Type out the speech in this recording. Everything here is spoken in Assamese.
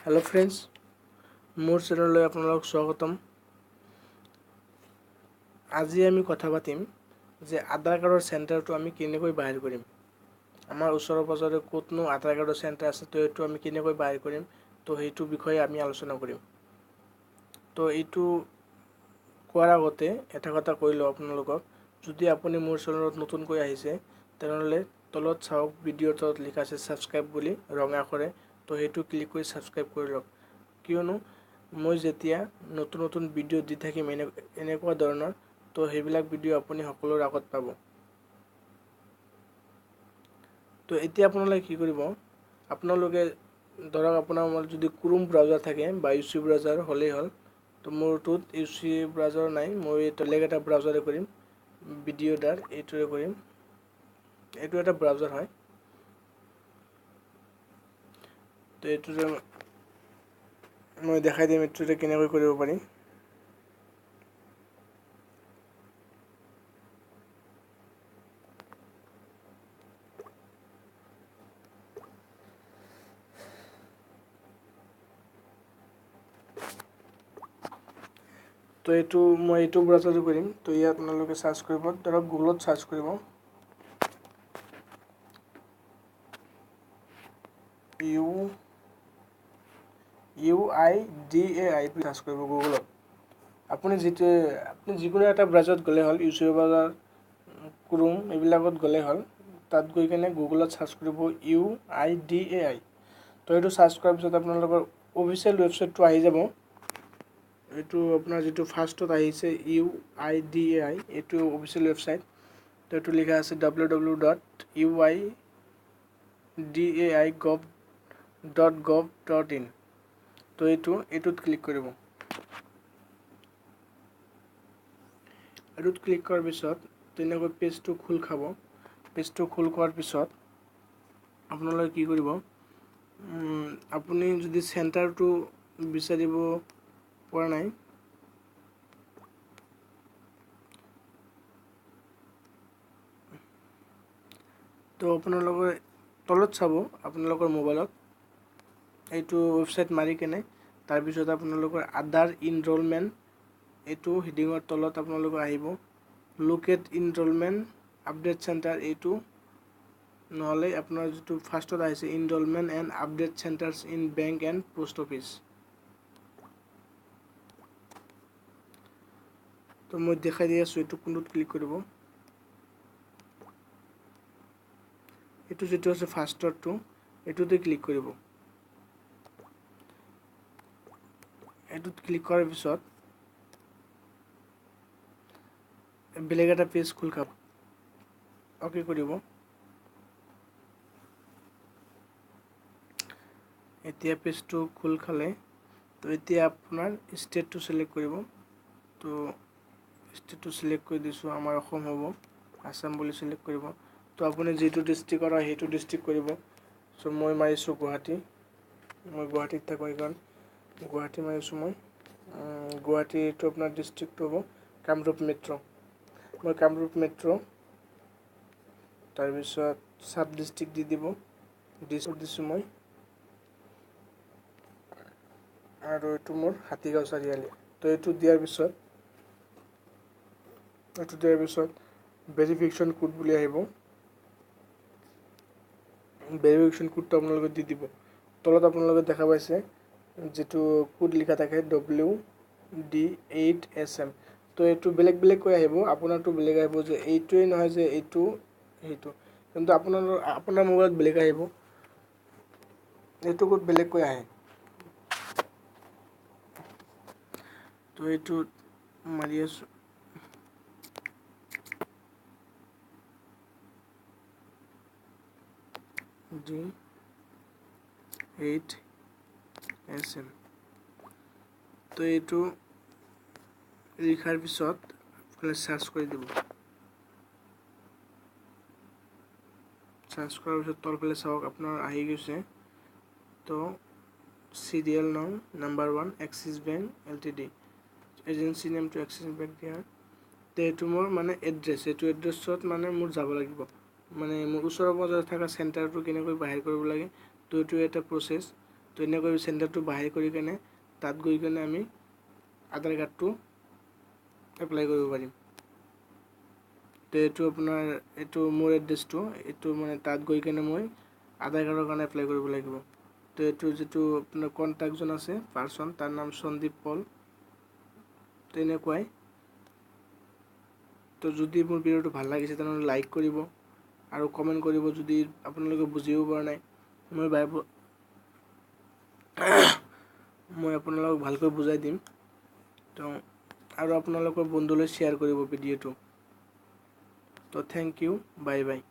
হেল্ল' ফ্ৰেণ্ডছ, মোৰ চেনেললৈ আপোনালোক স্বাগতম। আজি আমি কথা পাতিম যে আধাৰ কাৰ্ডৰ চেণ্টাৰটো আমি কেনেকৈ বাহিৰ কৰিম, আমাৰ ওচৰে পাঁজৰে ক'তনো আধাৰ কাৰ্ডৰ চেণ্টাৰ আছে, তো এইটো আমি কেনেকৈ বাহিৰ কৰিম, তো সেইটো বিষয়ে আমি আলোচনা কৰিম। তো এইটো কোৱাৰ আগতে এটা কথা কৈ লওঁ আপোনালোকক, যদি আপুনি মোৰ চেনেলত নতুনকৈ আহিছে তেনেহ'লে তলত চাওক, ভিডিঅ'ৰ তলত লিখা আছে ছাবস্ক্ৰাইব বুলি ৰঙা আখৰে, তো সেইটো ক্লিক কৰি ছাবস্ক্ৰাইব কৰি লওক। কিয়নো মই যেতিয়া নতুন নতুন ভিডিঅ' দি থাকিম এনেকুৱা ধৰণৰ, তো সেইবিলাক ভিডিঅ' আপুনি সকলোৰে আগত পাব। তো এতিয়া আপোনালোকে কি কৰিব, আপোনালোকে ধৰক আপোনাৰ মোবাইলত যদি ক্ৰোম ব্ৰাউজাৰ থাকে বা ইউ চি ব্ৰাউজাৰ হ'লেই হ'ল। তো মোৰটোত ইউ চি ব্ৰাউজাৰ নাই, মই বেলেগ এটা ব্ৰাউজাৰে কৰিম, ভিডিঅ' ডাৰ এইটোৰে কৰিম। এইটো এটা ব্ৰাউজাৰ হয়। তো এইটোৰে মই দেখাই দিম এইটোৰে কেনেকৈ কৰিব পাৰি। তো এইটো মই এইটো ব্ৰাউজাৰো কৰিম। তো ইয়াত আপোনালোকে চাৰ্চ কৰিব, ধৰক গুগলত চাৰ্চ কৰিব UIDAI বুলি চাৰ্চ কৰিব গুগলত। আপুনি যিকোনো এটা ব্ৰাউজাৰত গ'লে হ'ল, ইউ চি ব্ৰাউজাৰ, ক্ৰোম এইবিলাকত গ'লে হ'ল। তাত গৈ কেনে গুগলত চাৰ্চ কৰিব UIDAI। তো এইটো চাৰ্চ কৰাৰ পিছত আপোনালোকৰ অফিচিয়েল ৱেবছাইটটো আহি যাব। এইটো আপোনাৰ যিটো ফাৰ্ষ্টত আহিছে UIDAI, এইটো অফিচিয়েল ৱেবছাইট। তো এইটো লিখা আছে www.uidaigov.gov.in। তো এইটোত ক্লিক কৰিব। এইটোত ক্লিক কৰাৰ পিছত তেনেকৈ পেজটো খোল খাব। পেজটো খোল খোৱাৰ পিছত আপোনালোকে কি কৰিব, আপুনি যদি চেণ্টাৰটো বিচাৰিব পৰা নাই, তো আপোনালোকৰ তলত চাব আপোনালোকৰ মোবাইলত এইটো ৱেবছাইট মাৰি কেনে, তাৰপিছত আপোনালোকৰ আধাৰ ইনৰলমেণ্ট এইটো হেডিঙৰ তলত আপোনালোকৰ আহিব লোকেট ইনৰলমেণ্ট আপডেট চেণ্টাৰ, এইটো নহ'লে আপোনাৰ যিটো ফাৰ্ষ্টত আহিছে enrolment and update centres in bank and post office. তো মই দেখাই দি আছোঁ এইটো কোনটোত ক্লিক কৰিব। এইটো যিটো আছে ফাৰ্ষ্টৰটো, এইটোতে ক্লিক কৰিব। এইটোত ক্লিক কৰাৰ পিছত বেলেগ এটা পেজ খোল খাব, অ'কে কৰিব। এতিয়া পেজটো খোল খালে, তো এতিয়া আপোনাৰ ষ্টেটটো চিলেক্ট কৰিব। তো ষ্টেটটো চিলেক্ট কৰি দিছোঁ, আমাৰ অসম হ'ব, আছাম বুলি চিলেক্ট কৰিব। তো আপুনি যিটো ডিষ্ট্ৰিক্টৰ হয় সেইটো ডিষ্ট্ৰিক্ট কৰিব। চ' মই মাৰিছোঁ গুৱাহাটী, মই গুৱাহাটীত থাকোঁ সেইকাৰণে গুৱাহাটী মাৰিছোঁ মই। গুৱাহাটীটো আপোনাৰ ডিষ্ট্ৰিক্টটো হ'ব কামৰূপ মেট্ৰ', মই কামৰূপ মেট্ৰ'। তাৰপিছত চাব ডিষ্ট্ৰিক্ট দি দিব, ডিষ্ট্ৰিক্ট দিছোঁ মই, আৰু এইটো মোৰ হাতীগাঁও চাৰিআলি। তো এইটো দিয়াৰ পিছত ভেৰিফিকেশ্যন কোড বুলি আহিব। ভেৰিফিকেশ্যন কোডটো আপোনালোকে দি দিব। তলত আপোনালোকে দেখা পাইছে যিটো কোড লিখা থাকে WD8SM। তো এইটো বেলেগ বেলেগকৈ আহিব, আপোনাৰটো বেলেগ আহিব, যে এইটোৱেই নহয় যে এইটো সেইটো, কিন্তু আপোনাৰ মোবাইলত বেলেগ আহিব, এইটো কোড বেলেগকৈ আহে। তো এইটো মাৰি আছোঁ। D8SM। তো এইটো লিখাৰ পিছত চাৰ্চ কৰি দিব। চাৰ্চ কৰাৰ পিছত তলফালে চাওক আপোনাৰ আহি গৈছে। তো চিৰিয়েল নং number 1 Axis bank LTD, agency নেমটো এক্সিছ বেংক দিয়া। তো এইটো মোৰ মানে এড্ৰেছ, এইটো এড্ৰেছত মানে মোৰ যাব লাগিব, মানে মোৰ ওচৰে পাঁজৰে থকা চেণ্টাৰটো কেনেকৈ বাহিৰ কৰিব লাগে, তো এইটো এটা প্ৰচেছ। তো এনেকৈ চেণ্টাৰটো বাহিৰ কৰি কেনে তাত গৈ কেনে আমি আধাৰ কাৰ্ডটো এপ্লাই কৰিব পাৰিম। তো এইটো আপোনাৰ এইটো মোৰ এড্ৰেছটো, এইটো মানে তাত গৈ কেনে মই আধাৰ কাৰ্ডৰ কাৰণে এপ্লাই কৰিব লাগিব। তো এইটো যিটো আপোনাৰ কণ্টেক্টজন আছে পাৰ্চন, তাৰ নাম সন্দীপ পল। তেনেকুৱাই। তো যদি মোৰ ভিডিঅ'টো ভাল লাগিছে তেনেহ'লে লাইক কৰিব আৰু কমেণ্ট কৰিব যদি আপোনালোকে বুজিব পৰা নাই। মই আপোনালোকক ভালকৈ বুজাই দিম। তো আৰু আপোনালোকৰ বন্ধুলৈ শ্বেয়াৰ কৰিব ভিডিঅ'টো। তো thank U, bye bye.